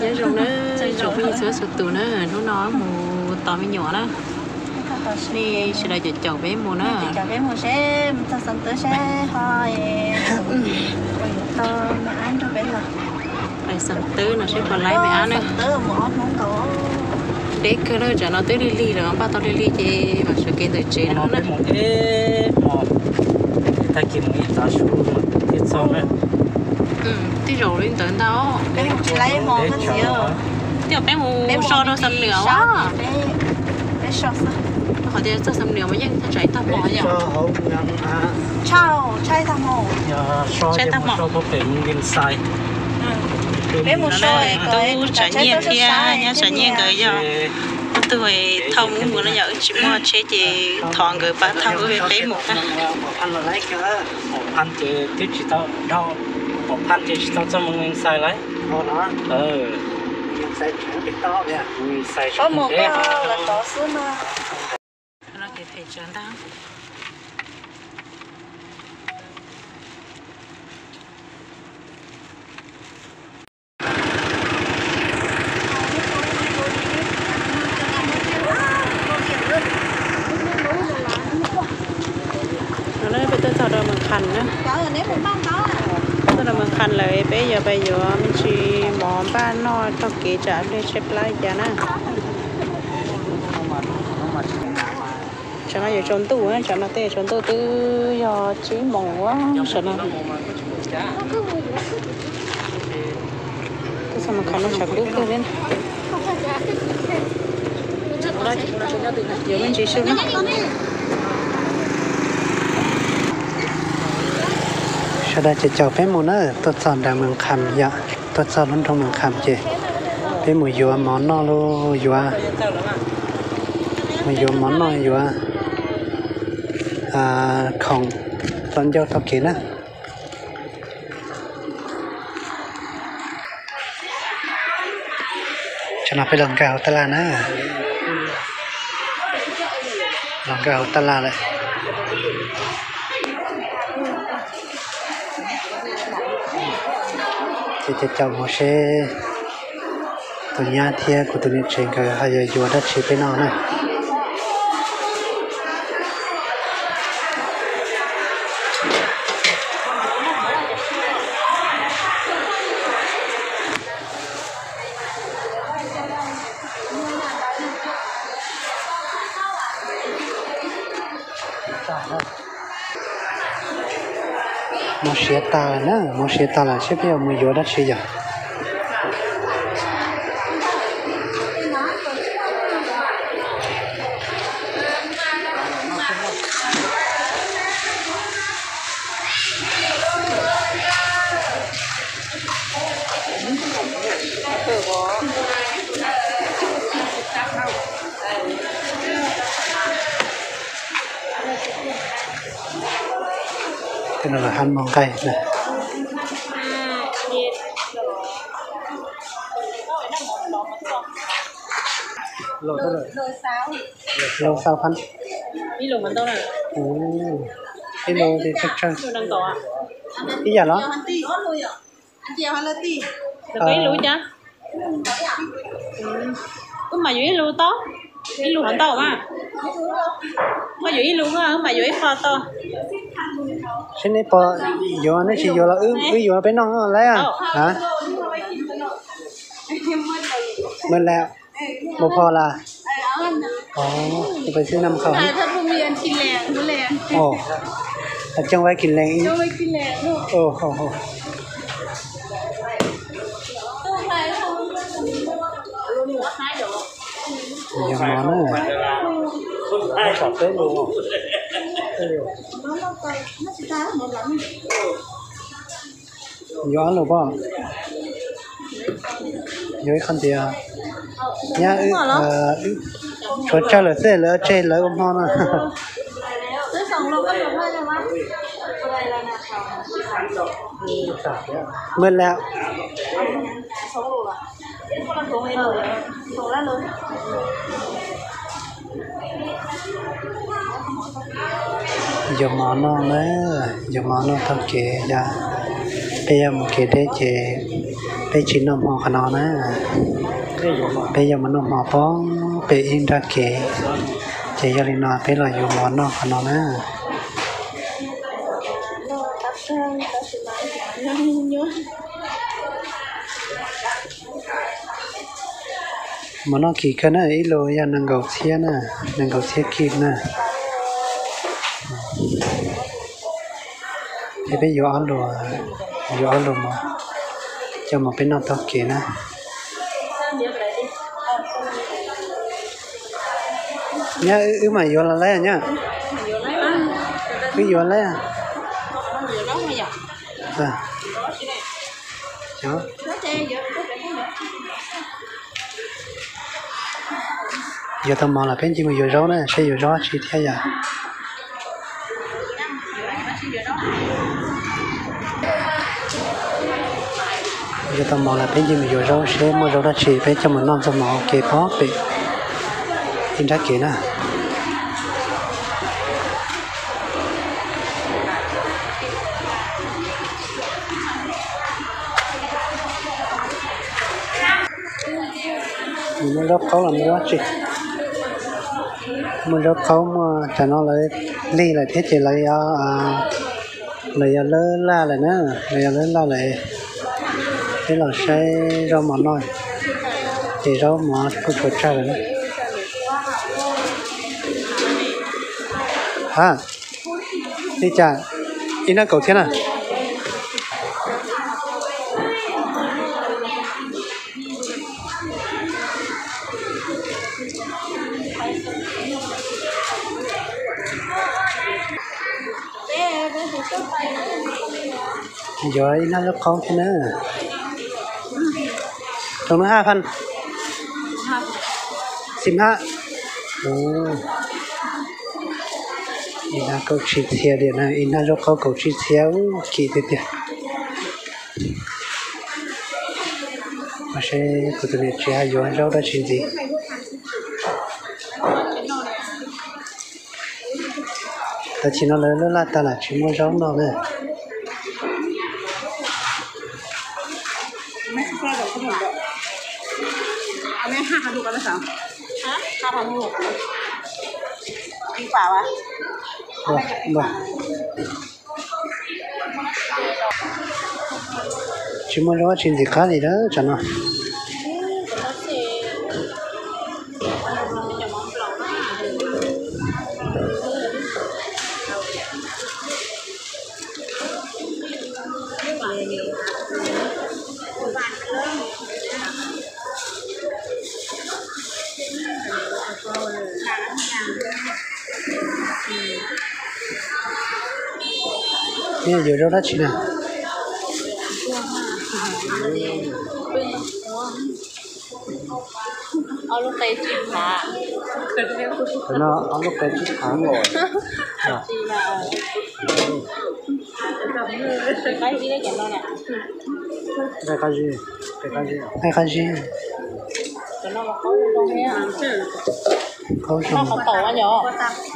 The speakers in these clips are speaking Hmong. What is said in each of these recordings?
Nyob zoo na, tsoom phooj ywg txhua txhua tus na, hnub no mus tos me nyuam na. Nej sawv daws caum caum peb mus na. Caum peb mus seb mus txog Xam Tw seb ho tau me ab nrog peb los. Xam Tw no seb puas laib me ab na. Deb kawg na, tsam no twb lig lig lawm, npaj tau lig lig ces mam sawv kev ntawm tsev no na. Tag kis mus ib tav su thiaj txog na. Tej zaum li ntawd ntag. Tej zaum peb mus so rau Xam Nwm a. Qhov tias txog Xam Nwm mas yeej tshaib tag hmo yom. Tshaib tag hmo. Peb mus so tub Tsam Nyiaj thiab nyab Tsam Nyiaj nkawd yog ob tug thauj mus mus no yog wb tsis muaj tsheb ces thov nkawd pab thauj wb peb mus na. Pom phaj ces twb tsis tau dhau, pom phaj ces tsis tau txog mus Xais lawm. Xais mus koj los tod xwb no. Phem tsawv ntag. No peb tuaj txog rau Mes Khas na. Tuaj rau Mes Khas lawm peb yuav pais yuav me ntsis mov npaj noj taug kev tsam pliag tshaib plab li cas na. Tsam no yuav tsaus ntuj, tsam no tej yuav tsaus ntuj twb yog tsib moos tsam no. Tuaj txog Mes Khas no tshav kub kawg li. Yuav me ntsis su na. Sawv daws caum caum peb mus na, tuaj txog nram Mes Khas yom, tuaj txog lub nroog Mes Khas ces peb mus yuav mov noj lauj, yuav, mus yuav mov noj yuav khoom tau ncauj taug kev na. Tsam no peb los nkag hauv tab laj na. Los nkag hauv tab laj lawm. Ces caum caum mus seb tus nyab thiab kuv tus niam tsev nkawd ho yuav yuav dab tsi peb noj na. Mus siav tag lawm na, mus siav tag lawm seb peb yuav mus yuav dab tsi yom. Tej no los hab muag nqaij na. Lau xau phab. Ib lus tsawg tsawg. Ib yam los? Ib lus cas? Wb mam yuav ib lus tau, ib lus hov ntau mas. Koj yuav ib lus, wb mam yuav ib qho tau. Seb neb puas yuav, neb tsis yuav los wb yuav peb noj lauj. Maj lawm, mus phom lawm. Tus pais xwb na, mus khau. Ov, coob vab kis lees. Yog mov na, tom peb lus. Yuav ob lus pob. Yuav ib qho ntxiv. Nyab, tshuav tsawg lawm xwb, lawv tseg lawv ua hmo no. Maj lawm. Yuav mov noj na, yuav mov noj taug kev yom. Peb yuav mus kev deb ces Peb tsis noj hmo qhov no na, peb yuav mus noj hmo pem ib nrab kev, ces yog li no peb los yuav mus noj qhov no na. Mus noj kim kawg na, ib lus yog nees nkaum txhiab na, nees nkaum txhiab kis na. Ces peb yuav ob lus, yuav ob lus mus, coj mus peb noj taug kev na. Nyab, wb mam yuav los lawm nyab. Wb yuav lawm. Yuav tau mov los peb ncig mus yuav zaub na, seb yuav zaub dab tsi thiab yom. Yuav tau mov los peb ncig mus yuav zaub seb muaj zaub dab tsi peb coj mus noj ntxuag mov ua ke pem ib nrab kev na. Muaj zaub qaub los muaj dab tsi? Muaj zaub qaub, muaj, tam no lawv lig lawm thiab ces lawv, lawv yuav lawb laj lawm na, lawv yuav lawb laj lawm. Peb los saib zaub mov noj, ces zaub mov kuj tshuav tsawg lawm na. Ha, li cas? Ib hnab kaum txhiab na. Yuav ib hnab zaub qaub thiab na. Rau hnab ha phan. Xim hab. Ib hnab kaum tsib txhiab diam na, ib hnab zaub qaub kaum tsib txhiab, ub, kim tiag tiag. Seb kuv tus niam tsev ho yuav zaub dab tsi ntxiv. Tam sim no lawv laj laj tag lawm tsis muaj zaub noj na. Tsis muaj zaub dab tsi ntxiv qab li lawm tsam no. Yuav zaub dab tsi na? Ob lub qe tsib phav. Cov no ob lub qe tsib phav. Qab zib, cov no na. Qe qab zib, qe qab zib. Cov no los qaub zoo thiab. Qaub zoo. Noj qhov taum yom.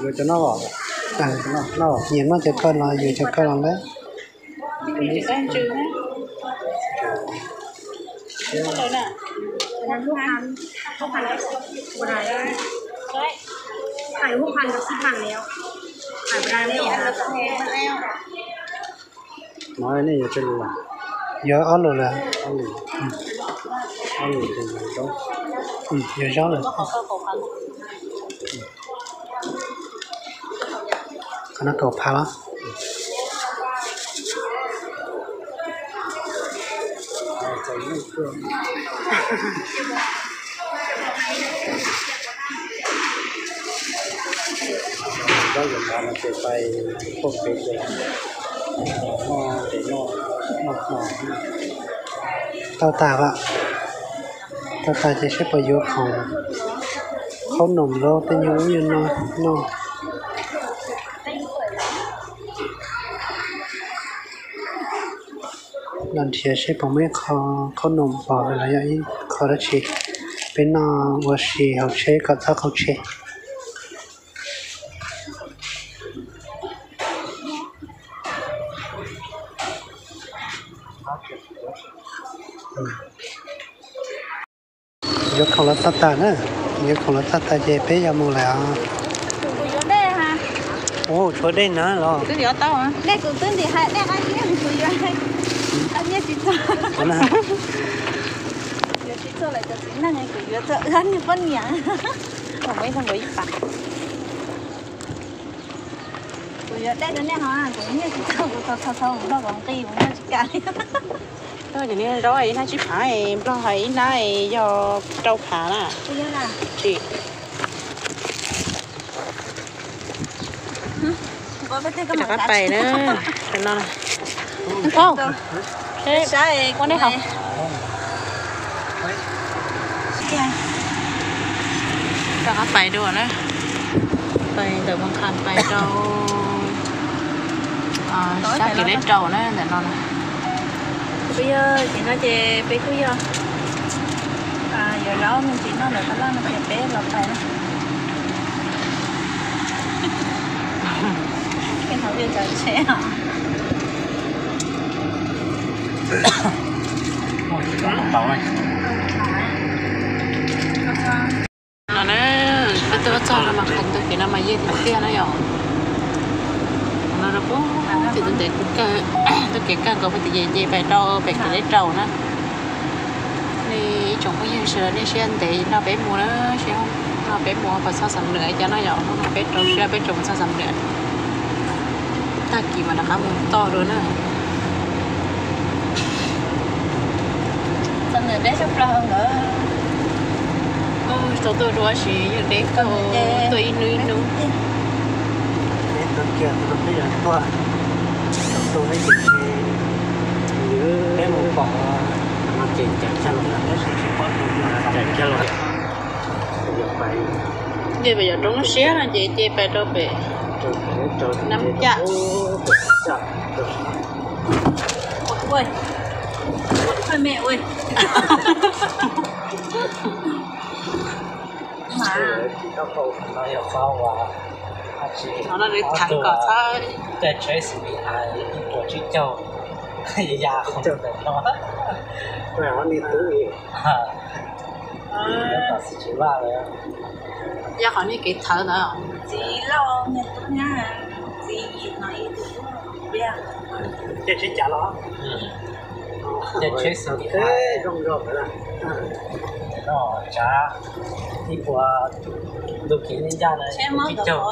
Yuav cov no los? Nyiam noj cov ko los yuav cov ko los lawm. Mov nej yuav tsawg lus? Yuav ob lus lawm. Ob lus, ob lus ces yuav zaub. Yuav zaub lawm. Qhov no kaum phav los? Zaub yuav mov no ces pais pem kev ces noj ces noj, noj hmo. Tau tas, tau tas ces seb puas yuav khoom, khaub noom los tej nyuag ub nyuag no noj. Los nrhiav seb puas muaj ib qho khaub noom pom los yog ib qho dab tsi peb noj ua si hauv tsheb kom txhob qaug tsheb. Yuav khoom los txog tas na, yuav khoom los txog tas ces peb yuav mus lawm os. Ua tshuav dej na los. Dej kuv twb ntim hais dej qab zib, kuv yuav, nyiaj tsis txog. Yuav tsis txog lawm cov txiv neej kuv yuav txog ib niag poj niam. Kuv muaj ib tug nkaus ib pas. Kuv yuav dej rau nej ho, kuv nyiaj tsis txog, kuv txog txog txog kuv nplog kuv nqi kuv nyiaj tsis kam li. Cov niag zaub ib hnab tsib phav, nplog hais ib hnab yog rau phav na. Tsis rov qab pais na. Ntau, ua nej hov. Rov qab pais dua na. Pais ntawm Vaj Kham pais rau sab Kev Leb Rau na, ntawm no na. Peb yog ces no ces peb kuj yog yuav zaub me ntsis noj ntawm qab laj no ces peb los pais na. Peb thov peb cov tsheb os. No na, peb twb txog no mas qhov ntawd kev no mas yeej tiag tiag na yom. No rau pem tim tus ntev, tus kev kawg nkaus pem tim ces ces pais rau pem Kev Leb Rau na. Nej ib tsoom phooj ywg sawv daws nej siab ntev no peb mus na, siab no peb mus pas txog Xam Nwm cov no yom, no peb rau siab peb rau mus txog Xam Nwm. Tag kis mas rov qab mus toj dua na. Xam Nwm deb tshaj plaws nkawd. Tau tuaj dua sis yeej deb kawg, tuaj ib hnub ib hnub. Peb tuaj kiag tus peb yuav tuaj, tau tuaj peb tus peb mus pom no ces cais kiag los, tab sis tsis paub tus cais kiag los. Ces pem yog rau lub siab no ces ces pais rau pem Nab Caj. Qhov no nws thaiv kom txhob, caij tsheb xws li hais ib puas tsib caug, ya qhov ntawm no. Ya qhov nej kev thaiv ntawd. Txiv lauj, niag tub nyab, txiv yim no ib tug, caij tsheb cas los, caij tsheb xws li hais zoo zog no, tsav ib puas ntu kiv ncaj na, tsib caug.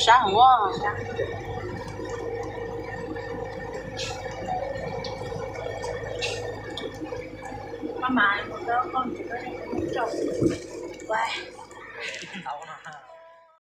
Sab heev ua.